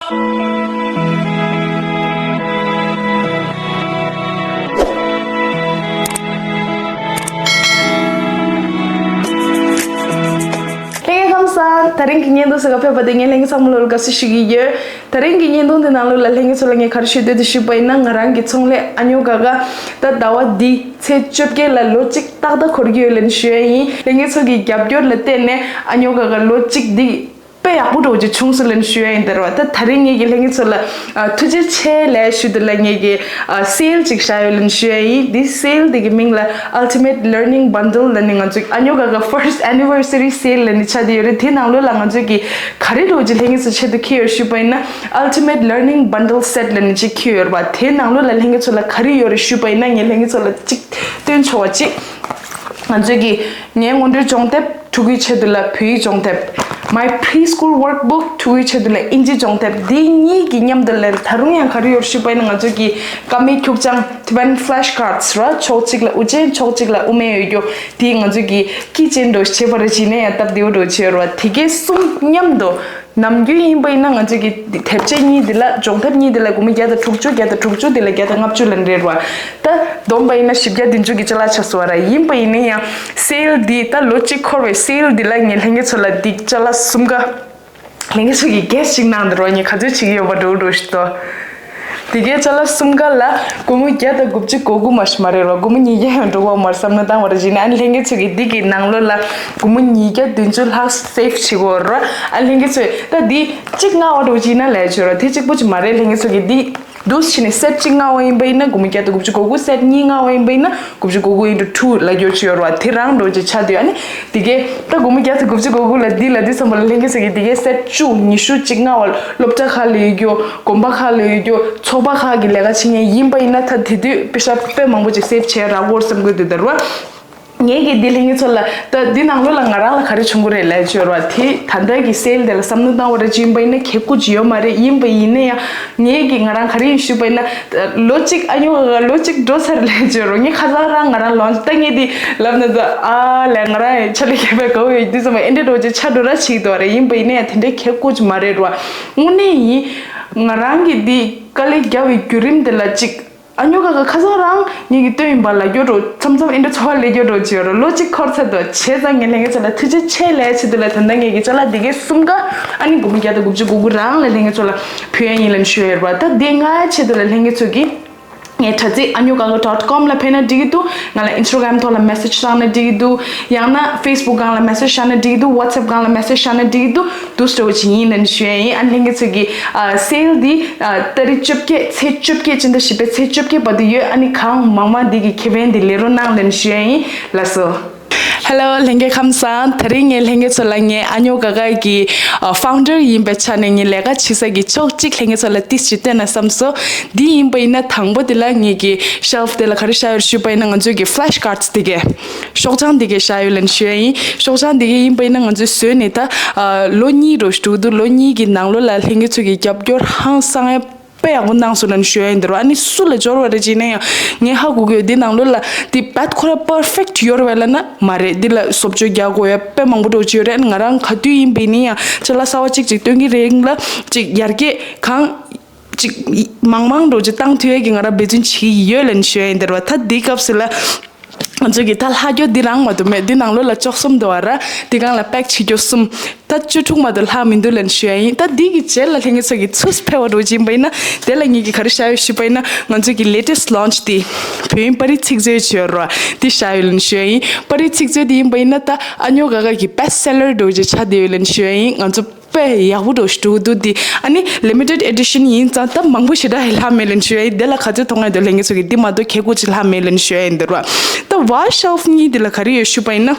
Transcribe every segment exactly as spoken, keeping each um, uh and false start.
ལྷན་རྒྱས་ཁམས་བཟང་། དེ་རིང་གི་བརྙན་ཐུང་ཟེར་ག་ཕེབས་པ་དེ་ངས་ལྷན་རྒྱས་ཚང་མ་ལོ་ལ་དགའ་བསུ་ཞུ་གི་ཡོད། དེ་རིང་གི་བརྙན་ཐུང་དེ་ནང་ལོ་ལ་ལྷན་རྒྱས་ཚོ་ལ་ངས་ག་རེ་ཞུ་འདོད་དེ་ཞུས་པ་ཡིན་ན། ང་རང་གི་ཚོང་ལས་ཨ་ཉོ་ག་ག་ད་ཟླ་བ་འདི་ཚེས་བཅོ་བརྒྱད་ལ་ལོ་གཅིག་ཏག་ཏག་འཁོར་གྱི་ཡོད་ལབ་ནས་ཞུ་ཡ་ཡིན། ལྷན་རྒྱས་ཚོ་གི་རྒྱབ་སྐྱོར་ལ་བརྟེན་ནས་ཨ་ཉོ་ག་ག་ལོ་གཅིག་འདི་དཔེ་ཡག་པོ་འགྲོ་རྒྱུ་བྱུང་སོང་ལབ་ནས་ཞུ་ཡ་ཡིན། དེ་རེད་བ། ད་དེ་རིང་ངེད་ཀྱི་ལྷན་རྒྱས་ཚོ་ལ་ཨ་ཐུགས་རྗེ་ཆེ་ལབ་ཞུ་འདོད་ལ། ངེད་ཀྱི་ཨ་སེལ་ཅིག་བཞག་ཡོད་ལབ་ནས་ཞུ་ཡ་ཡིན། འདི་སེལ་འདི་གི་མིང་ལ་Ultimate Learning Bundle ལབ་ནས། ང་ཚོ་ཨ་ཉོ་ག་ག་first anniversary sale ལབ་ནས་ཆགས་བསྡད་ཡོད་རེད། དེ་ནང་ལོ་ལ་ང་ཚོ་གི་ག་རེ་འགྲོ་རྒྱུ་ལྷན་རྒྱས་ཚོ་ཆེད་དུ་འཁྱེར་ཡོད་ཞུས་པ་ཡིན་ན། Ultimate Learning Bundle Set ལབ་ནས་ཅིག་འཁྱེར་ཡོད་རེད་བ། དེ་ནང་ལོ་ལ་ལྷན་རྒྱས་ཚོ་ལ་ག་རེ་ཡོད་རེད་ཞུས་པ་ཡིན་ན། ངས་ལྷན་རྒྱས་ཚོ་ལ་ཅིག་སྟོན་ཆོག་པ་ཅིག་ང་ཚོ་གི་ངའི་སྔོན་འགྲོའི་སྦྱོང་དེབ། ཕྲུ་གུའི་ཆེད་དུ་ལ་བོད་ཡིག་སྦྱོང་དེབ། My Preschool Workbook ཕྲུ་གུའི་ཆེད་དུ་ལ་ཨིན་ཇི་སྦྱོང་དེབ། འདི་གཉིས་ཀྱི་མཉམ་དུ་ལ་ད་རུང་ཡང་ག་རེ་ཡོད་ཞུས་པ་ཡིན་ན། ང་ཚོ་གི་ཀ་མད་ཁྱུག་ཅང་Tibetan flashcards ར། ཕྱོགས་གཅིག་ལ་དབུ་ཅན་ཕྱོགས་གཅིག་ལ་དབུ་མེད་ཡོད་རྒྱུ། དེ་ང་ཚོ་གི་ཀི་ཅན་འགྲོ་བྱེད་པ་ར་བྱེད་ནས་ཡང་སྟབས་བདེ་བོ་འགྲོ་བྱེད་ར་བ། དེ་གའི་གསུམ་མཉམ་དུ། ནམ་རྒྱུན་ཡིན་པ་ཡིན་ན་ང་ཚོ་གི་དེབ་ཆ་གཉིས་འདི་ལ། སྦྱོང་དེབ་གཉིས་འདི་ལ་སྒོར་མོ་བརྒྱ་དང་དྲུག་ཅུ། བརྒྱ་དང་དྲུག་ཅུ་འདི་ལ་བརྒྱ་དང་ལྔ་བཅུ་ལ་འདྲེར་བ། ད་བསྡོམས་པ་ཡིན་ན་བཞི་བརྒྱ་བདུན་ཅུ་གི་ཅ་ལག་ཆགས་སོང་བ་ར། ཡིན་པ་ཡིན་ན་ཡང་སེལ་འདི་ད་ལོ་གཅིག་འཁོར་བའི་སེལ་འདི་ལ་ངས་ལྷན་རྒྱས་ཚོ་ལ་འདི་ཅ་ལག་གསུམ་ཀ་ལྷན་རྒྱས་ཚོ་གི་གེ་སི་ཅིག་གནང་འདི་རོ། ངས་ག་ཚོད་བྱེད་ཀྱི་ཡོད་པ་འགྲོ་འགྲོ་ཞིག་ཏོ། དེ་གའི་ཅ་ལག་གསུམ་ཀ་ལ་སྒོར་མོ་བརྒྱ་དང་དགུ་བཅུ་གོ་དགུ་མ་ཞིག་མ་རེད་རོ། སྒོར་མོ་ཉིས་བརྒྱ་ཡང་འགྲོ་གོ་མ་རེད། བསམ་བློ་བཏང་བ་ར་བྱས་ན། ཨ་ནི་ལྷན་རྒྱས་ཚོ་གི་འདི་གི་ནང་ལོ་ལ་སྒོར་མོ་ཉིས་བརྒྱ་བདུན་ཅུ་ལྷག་སེབ་བྱེད་དགོས་རོ། ཨ་ལྷན་རྒྱས་ཚོས་ད་འདི་གཅིག་མངགས་པ་འགྲོ་བྱས་ན་ལས་བྱོས་རོ། དེ་གཅིག་པོ་ཅིག་མ་རེད། ལྷན་རྒྱས་ཚོ་གི་འདི་འདུག་བྱས་ནས་སེབ་གཅིག་མངགས་པ་ཡིན་པ་ཡིན་ན་སྒོར་མོ་བརྒྱ་དང་དགུ་བཅུ་གོ་དགུ། སེབ་གཉིས་མངགས་པ་ཡིན་པ་ཡིན་ན་སྒོར་མོ་བརྒྱ་དགུ་into two ལ་འགྱུར་བཅུག་ཡོད་རེད་བ། དེ་རང་འགྲོ་ཅིག་ཆགས་འདུག་ཨ་ནི་དེ་གས་ད་སྒོར་མོ་བརྒྱ་དང་དགུ་བཅུ་གོ་དགུ་ལ་འདི་ལ་འདི་བསམ་པ་ལ་ལྷན་རྒྱས་ཚོ་གིས་དེ་གས་སེབ་བཅུ་ཉི་ཤུ་གཅིག་མངགས་པ། སློབ་གྲྭ་ཁག་ལ་ཡོད་རྒྱུ། དགོན་པ་ཁག་ལ་ཡོད་རྒྱུ། ཚོགས་པ་ཁག་གི་ལས་ཀ་བྱེད་མཁན་ཡིན་པ་ཡིན་ན། ད་དེ་དུས་པེ་ཤ་དཔེ་མང་པོ་ཅིག་སེབ་བྱས་རག་གོ་བསམ་གི་འདུག་ད་རེད་བ། ངས་ཀྱིས་འདི་ལྷན་རྒྱས་ཚོ་ལ་ད་འདི་ནང་ལོགས་ལ་ང་རང་ལ་ག་རེ་བྱུང་གི་རེད་ལབ་བྱས་ར་བ། དེ་ད་ལྟ་གི་སེལ་དེ་ལ་བསམ་བློ་བཏང་བ་རེ་བྱེད་ཡིན་པ་ཡིན་ན་ཁེ་ཁུ་ཅིག་ཡོད་མ་རེད། ཡིན་པ་ཡིན་ན་ཡང་ངས་ཀྱིས་ང་རང་ག་རེ་ཡིན་ཞུས་པ་ཡིན་ན། ལོ་གཅིག་ཨ་ཉོ་ག་ལོ་གཅིག་འགྲོ་ཚར་ལབ་བྱས་ར་བ། ངས་ཁ་སང་རང་ང་རང་ལོན་ད་ངས་འདི་ལབ་ན་ད་ཨ་ལས་ང་རང་ཆ་ལས་ཁྱད་པར་ག་བོ་ཡོད་འདི་ཙམ་པ་ཨེ་འདྲ་འགྲོ་ཅིག་ཆ་འགྲོ་ར་ཆིག་དོ་རེད། ཡིན་པ་ཡིན་ན་ཡང་དེ་འདྲའི་ཁེ་ཁུ་ཅིག་མ་རེད་ར་བ། དངོས་གནས་ཡིན་ང་རང་གིས་འདི་དཀའ་ལས་རྒྱབ་པའི་བརྒྱུད་རིམ་དེ་ལ་གཅིག་ཨ་ཉོ་ག་ག་ཁ་སང་རང་ངེད་ཀྱི་སྟོན་ཡིན་པ་ལ་སྐྱོ་འགྲོ། མཚམས་མཚམས་ཨེ་འདྲ་ཚོར་བ་ལས་སྐྱོ་འགྲོ་བྱེད་རོ། ལོ་གཅིག་འཁོར་ཚར་དོ་བྱས་ཙང་ངས་ལྷན་རྒྱས་ཚོ་ལ་ཐུགས་རྗེ་ཆེ་ལབ་ཆེད་དུ་ལ་ད་ལྟ་ངེད་ཀྱི་ཅ་ལག་འདི་གའི་གསུམ་ཀ་ཨ་ནི་སྒོར་མོ་བརྒྱ་དང་དགུ་བཅུ་གོ་དགུ་རང་ལ་ལྷན་རྒྱས་ཚོ་ལ་ཕུལ་ཡ་ཡིན་ལབ་ཞུ་ཡ་ཡོད་རེད་བ། ད་འདི་ང་ཡ་ཆེད་དུ་ལ་ལྷན་རྒྱས་ཚོ་གིས་ངའི་དྲ་ཚིགས་ཨ་ཉོ་ག་ག་dot com ལ་ཕེབས་ན་འགྲིག་གི་འདུག་ང་ལ་Instagram ཐོག་ལ་message བཏང་ན་འགྲིག་གི་འདུག་ཡང་ན་Facebook སྒང་ལ་message བཞག་ན་འགྲིག་གི་འདུག WhatsApp སྒང་ལ་message བཞག་ན་འགྲིག་གི་འདུག་འདུག་སེ་འདྲ་བོ་ཅིག་ཡིན་ལབ་ཞུ་ཡ་ཡིན། ཨ་ནི་ལྷན་རྒྱས་ཚོ་གིས་ཨ་སེལ་འདི་ཨ་ཏ་རིག་བཅོ་བརྒྱད། ཚེས་བཅོ་བརྒྱད་སྤྱི་ཟླ་བཞི་པའི་ཚེས་བཅོ་བརྒྱད་བར་དུ་ཡོད། ཨ་ནི་གང་མང་མང་འདི་གི་ཁེ་ཕན་འདི་ལེན་རོགས་གནང་ལབ་ཞུ་ཡ་ཡིན། ལགས་སོ། Hello ལྷན་རྒྱས་ཁམས་བཟང་། དེ་རིང་ངས་ལྷན་རྒྱས་ཚོ་ལ་ངའི་ཨ་ཉོ་ག་ག་གི་ཨ་founder ཡིན་པའི་ཆ་ནས་ངའི་ལས་ཀ་བྱེད་ས་གི་ཕྱོགས་གཅིག་ལྷན་རྒྱས་ཚོ་ལ་ཏིས་ཅིག་བསྟན་ན་བསམ་སོང་། འདི་ཡིན་པ་ཡིན་ན་དང་པོ་དེ་ལ་ངེད་ཀྱི་shelf དེ་ལ་ག་རེ་བཞག་ཡོད་ཞུས་པ་ཡིན་ན། ང་ཚོའི་གི་flashcards དེ་གས་ཤོག་བྱང་དེ་གས་བཞག་ཡོད་ལབ་ཞུ་ཡ་ཡིན། ཤོག་བྱང་དེ་གས་ཡིན་པ་ཡིན་ན་ང་ཚོས་བཟོས་ནས་ད་ཨ་ལོ་གཉིས་རོ་ཞིག་འགྲོ་གི་འདུག་ལོ་གཉིས་ཀྱི་ནང་ལོགས་ལ་ལྷན་རྒྱས་ཚོ་གི་རྒྱབ་སྐྱོར་ཧང་སང་ཡ་དཔེ་ཡག་པོ་གནང་སོང་ལབ་ཞུ་ཡ་ཡིན། འདི་རུ་ཨ་ནི་སུ་ལ་འབྱོར་བ་རེད་ཅེ་ན་ཡང་ངས་ཧ་གོ་གི་ཡོད། འདི་ནང་ལོགས་ལ་འདི་རྦད་ཁོ་ར་perfect ཡོད་རེད་པས་ལབ་ན་མ་རེད། འདི་ལ་བཟོ་བཅོས་རྒྱག་དགོས་ཡ་དཔེ་མང་པོ་འགྲོ་གི་ཡོད་རེད། ང་རང་ག་དུས་ཡིན་པ་ཡིན་ན་ཡང་ཅ་ལག་གསར་པ་གཅིག་གཅིག་སྟོན་གྱི་རེད་ལ་གཅིག་ཡར་རྒྱས་གང་གཅིག་མང་མང་འགྲོ་གཅིག་བཏང་ཐུབ་ཡ་གི་ང་རང་འབད་བརྩོན་བྱེད་ཀྱི་ཡོད་ལབ་ཞུ་ཡ་ཡིན། འདི་རུ་ད་འདིའི་སྐབས་སུ་ལ་ང་ཚོ་གི་ད་ལྷག་རྒྱུ་འདི་རང་མ་གཏོགས་མེད། འདི་ནང་ལོགས་ལ་བཅུ་གསུམ་འདུག་པ་ར། འདི་སྒང་ལ་pack བྱེད་རྒྱུ་གསུམ། ད་བཅུ་དྲུག་མ་གཏོགས་ལྷག་མི་འདུག་ལབ་ཞུ་ཡ་ཡིན། ད་འདི་གི་རྗེས་ལ་ལྷན་རྒྱས་ཚོ་གི་ཚུར་ཕེབས་པ་འགྲོ་གི་ཡིན་པ་ཡིན་ན། དེ་ལ་ངེད་ཀྱིས་ག་རེ་བཞག་ཡོད་ཞུས་པ་ཡིན་ན། ང་ཚོ་གི་latest launch དེ་བོད་ཡིག་པར་རིས་ཚིག་མཛོད་བྱས་ཡོད་ར། འདི་བཞག་ཡོད་ལབ་ཞུ་ཡ་ཡིན། པར་རིས་ཚིག་མཛོད་དེ་ཡིན་པ་ཡིན་ན་ད་ཨ་ཉོ་ག་ག་གི་best seller འགྲོ་གི་ཆགས་བསྡད་ཡོད་ལབ་ཞུ་ཡ་ཡིན། ང་ཚོ་དཔེ་ཡག་པོ་འགྲོ་ཞིག་འགྲོ་གི་འདུག་འདི་ཨ་ནི་limited edition ཡིན་ཙང་ད་མང་པོ་ཞེ་དྲག་ལྷག་མེད་ལབ་ཞུ་ཡ་ཡིན། དེ་ལ་ག་ཚོད་ཐོགས་ངེས་འདུག་ལྷན་རྒྱས་ཚོ་གི་འདི་མ་གཏོགས་ཁེ་གོ་ཅིག་ལྷག་མེད་ལབ་ཞུ་ཡ་ཡིན། འདི་ར་ད་བ་shelf གཉིས་འདི་ལ་ག་རེ་ཡོད་ཞུས་པ་ཡིན་ན།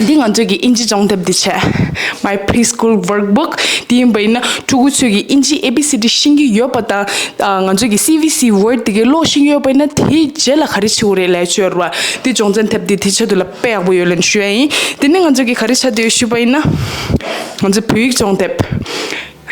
འདི་ང་ཚོ་གི་ཨིན་ཇི་སྦྱོང་དེབ་འདི་བྱས། My Preschool Workbook འདི་ཡིན་པ་ཡིན་ན་ཕྲུ་གུ་ཚོ་གི་ཨིན་ཇི་A B C D ཤེས་ཀྱི་ཡོད་པ་དང་། ཨ་ང་ཚོ་གི C B C word དེ་གའི་ཀློག་ཤེས་ཀྱི་ཡོད་པ་ཡིན་ན་དེའི་རྗེས་ལ་ག་རེ་བྱེད་དགོས་རེད་ལབ་ཡ་ཡོད་རེད་བ། འདི་སྦྱོང་ཚན་དེབ་འདི་དེ་ཆེད་དུ་ལ་དཔེ་ཡག་པོ་ཡོད་ལབ་ཞུ་ཡ་ཡིན། དེ་ནས་ང་ཚོ་གི་ག་རེ་བྱ་འདོད་ཞུས་པ་ཡིན་ན། ང་ཚོ་བོད་ཡིག་སྦྱོང་དེབ།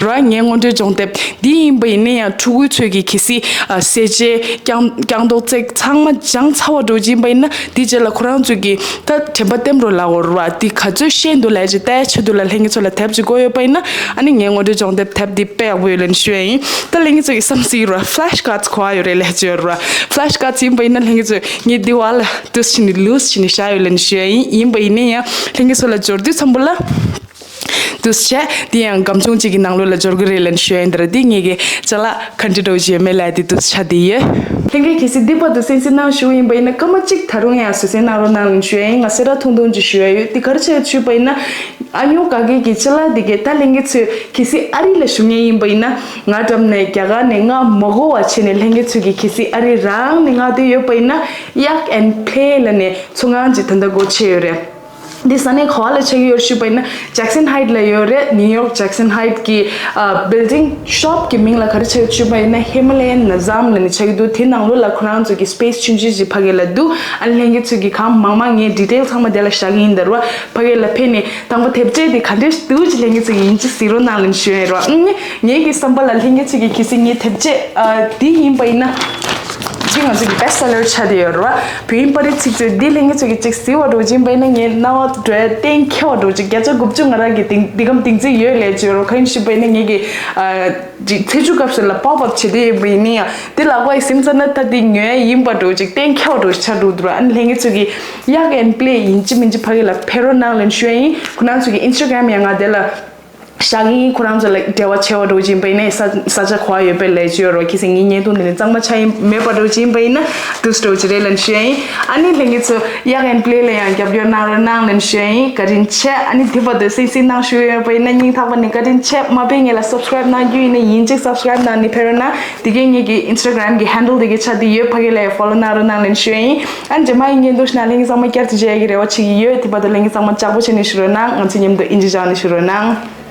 ར། ངའི་སྔོན་འགྲོའི་སྦྱོང་དེབ་འདི་ཡིན་པ་ཡིན་ན་ཡང་ཕྲུ་གུ་ཚོས་ཀྱི་གལ་སྲིད་ཨ་བསད་རྗེས་རྐྱང་རྐྱང་རྡོག་བརྩེགས་ཚང་མ་སྦྱངས་ཚར་བ་འགྲོ་གི་ཡིན་པ་ཡིན་ན། འདི་རྗེས་ལ་ཁོ་རང་ཚོས་ཀྱི་ད་དྲན་པ་བསྟེན་རོགས་ལབ་དགོས་ར། འདི་ག་ཚོད་ཤེས་འདུག་ལབ་ཅིག་ལྟ་ཡ་ཆེད་དུ་ལ་ལྷན་རྒྱས་ཚོ་ལ་དེབ་ཅིག་དགོས་ཡོད་པ་ཡིན་ན། ཨ་ནི་ངའི་སྔོན་འགྲོའི་སྦྱོང་དེབ་དེབ་འདི་དཔེ་ཡག་པོ་ཡོད་ལབ་ནས་ཞུ་ཡ་ཡིན། ད་ལྷན་རྒྱས་ཚོ་གི་བསམ་སྲིད་ར། ཕ་ལེ་ཤི་ཀར་ཌི་ག་པར་ཡོད་རེད་ལབ་ཅིག་ཡོད་ར། ཕ་ལེ་ཤི་ཀར་ཌི་ཡིན་པ་ཡིན་ན་ལྷན་རྒྱས་ཚོས་ངས་འདི་བ་ལ་འདུག་སེ་བྱས་ནས་ལུས་བྱས་ནས་བཞག་ཡོད་ལབ་ནས་ཞུ་ཡ་ཡིན། ཡིན་པ་ཡིན་ན་ཡང་ལྷན་རྒྱས་ཚོ་ལ་འབྱོར་དུས་ཙམ་པ་ལ། འདུག་སེ་བྱས། དེ་ཡང་སྒམ་ཆུང་གཅིག་གི་ནང་ལོགས་ལ་འབྱོར་གི་རེད་ལབ་ནས་ཞུ་ཡ་ཡིན། ད་ར་འདི་ངེད་ཀྱི་ཅ་ལག་ག་འདྲ་འདྲ་བོ་ཞིག་ཡོད་མེད་ལབ་ཡ་དེ་འདུག་སེ་ཆགས་བསྡད་ཡོད། ལྷན་རྒྱས་གལ་སྲིད་འདི་བར་དུ་གསན་གཟིགས་གནང་བཞུགས་ཡིན་པ་ཡིན་ན་སྐར་མ་གཅིག་ད་རུང་ཡང་གཟིགས་གསན་གནང་རོགས་གནང་ལབ་ནས་ཞུ་ཡ་ཡིན། ང་གསལ་བསྒྲགས་ཐུང་ཐུང་ཅིག་ཞུ་ཡ་ཡོད། དེ་ག་རེ་བྱས་ཞུས་པ་ཡིན་ན། ཨ་ཉོ་ག་གེ་གི་ཅ་ལག་འདི་གས་ད་ལྷན་རྒྱས་ཚོས་གལ་སྲིད་ཨ་རི་ལ་བཞུགས་མཁན་ཡིན་པ་ཡིན་ན། ང་འགྲམ་ནས་རྒྱ་གར་ནས་ང་མ་གོ་བ་བྱས་ནས་ལྷན་རྒྱས་ཚོས་ཀྱི་གལ་སྲིད་ཨ་རི་རང་ནས་མངགས་བསྡད་ཡོད་པ་ཡིན་ན། Yak and Play ལབ་ནས་ཚོང་ཁང་ཅིག་ད་ལྟ་སྒོ་ཕྱེ་ཡོད་རེད། འདི་ས་གནས་ག་བ་ལ་ཆགས་ཀྱི་ཡོད་ཞུས་པ་ཡིན་ན། Jackson Heights ལ་ཡོད་རེད། New York Jackson Heights གི་ཨ་building shop གི་མིང་ལ་ག་རེ་ཆགས་ཡོད་ཞུས་པ་ཡིན་ན། Himalayan Nazam ལབ་ནས་ཆགས་ཀྱི་འདུག་དེ་ནང་ལོགས་ལ་ཁོ་རང་ཚོ་གི་space ཆུང་ཆུང་ཞིག་ཕ་གི་ལ་འདུག་ཨ་ལྷན་རྒྱས་ཚོས་ཀྱི་གང་མང་མང་ངས་detail ཚང་མ་དེ་ལ་བཞག་གི་ཡིན། ད་རུང་ཕ་གི་ལ་ཕེབས་ནས་དང་པོ་དེབ་ཆས་དེ་ག་འདྲས་འདུག་ཅིག་ལྷན་རྒྱས་ཚོས་ཡིན་གཅིག་གཟིགས་རོགས་གནང་ལབ་ནས་ཞུ་ཡ་ཡིན་རོགས། ཨང་། ངེད་ཀྱི་བསམ་པ་ལ་ལྷན་རྒྱས་ཚོས་ཀྱི་གལ་སྲིད་ངའི་དེབ་ཆས་ཨ་འདི་ཡིན་པ་ཡིན་ན། འདི་ང་ཚོ་གི་best seller ཆགས་བསྡད་ཡོད་རེད་བ། བོད་ཡིག་པར་རིས་ཚིག་མཛོད་འདི་ལྷན་རྒྱས་ཚོས་ཀྱི་ཅིག་གཟིགས་པ་འདྲ་བོ་ཅིག་ཡིན་པ་ཡིན་ན། ངའི་རྣ་བ་འགྲོ་ཡ་གཏན་འཁེལ་བ་འདྲ་བོ་ཅིག་བརྒྱ་ཆ་དགུ་བཅུ་ང་རང་གི་འདི་འདི་གམ་འདི་ཚོ་ཡོད་ལབ་ཅིག་ཡོད་རེད། གང་ཡིན་ཞུས་པ་ཡིན་ན། ངེད་ཀྱི་ཨ་ཅིག་ཚེས་བཅུ་སྐབས་སུ་ལ་pop up བྱེད་བསྡད་ཡོད་པ་ཡིན་ན་ཡང་། འདི་ལག་པ་ཡིས་ཟིན་ཚར་ན་ད་འདི་ཉོ་ཡ་ཡིན་པ་འདྲ་བོ་ཅིག་གཏན་འཁེལ་བ་འདྲ་བོ་ཆགས་འགྲོ་འདུག་ར། ཨ་ནི་ལྷན་རྒྱས་ཚོས་ཀྱི་Yak and Play ཡིན་གཅིག་མིན་གཅིག་ཕ་གི་ལ་ཕེབས་རོགས་གནང་ལབ་ནས་ཞུ་ཡ་ཡིན། ཁོ་རང་ཚོ་གི་Instagram ཡང་ང་དེ་ལ་བཞག་གི་ཡིན། ཁོ་རང་ཚོ་ལ་འབྲེལ་བ་བྱས་པ་འདྲ་བོ་ཅིག་ཡིན་པ་ཡིན་ན། ས་ས་ཆ་ག་པར་ཡོད་པ་ལབ་ཅིག་ཡོད་རོགས། གལ་སྲིད་ངའི་བརྙན་ཐུང་འདི་ནས་གཙང་མ་ཆགས་ཡིན་མེད་པ་འདྲ་བོ་ཅིག་ཡིན་པ་ཡིན་ན། འདུག་སེ་འདྲ་བོ་ཅིག་རེད་ལབ་ནས་ཞུ་ཡ་ཡིན། ཨ་ནི་ལྷན་རྒྱས་ཚོ་Yak and Play ལ་ཡང་རྒྱབ་སྐྱོར་གནང་རོགས་གནང་ལབ་ནས་ཞུ་ཡ་ཡིན། བཀའ་དྲིན་ཆེ། ཨ་ནི་དེ་བར་དུ་གསན་གཟིགས་གནང་བཞུགས་ཡོད་པ་ཡིན་ན་སྙིང་ཐག་པ་ནས་བཀའ་དྲིན་ཆེ། མ་ཕེབས་སྔོན་ལ་subscribe གནང་རྒྱུ་ཡིན་ན་ཡིན་གཅིག་subscribe གནང་ནས་ཕེབས་རོགས་གནང་། དེ་གའི་ངེད་ཀྱི་Instagram གི་handle དེ་གའི་ཆ་དེ་ཡོད། ཕ་གི་ལ་ཡང་follow གནང་རོགས་གནང་ལབ་ནས་ཞུ་ཡ་ཡིན། ཨ་ནི་རྗེས་མ་ཡིན་མཁན་འདུག་ཤི་ན་ལྷན་རྒྱས་ཚང་མ་བསྐྱར་དུ་མཇལ་ཡ་གི་རེ་བ་བྱེད་ཀྱི་ཡོད། དེ་བར་དུ་ལྷན་རྒྱས་ཚང་མ་ལྕགས་པོ་བྱས་ནས་བཞུགས་རོགས་གནང་། ང་ཚོ་མཉམ་དུ་ཨིན་ཇི་སྦྱངས་ནས་བཞུགས་རོགས་གནང་།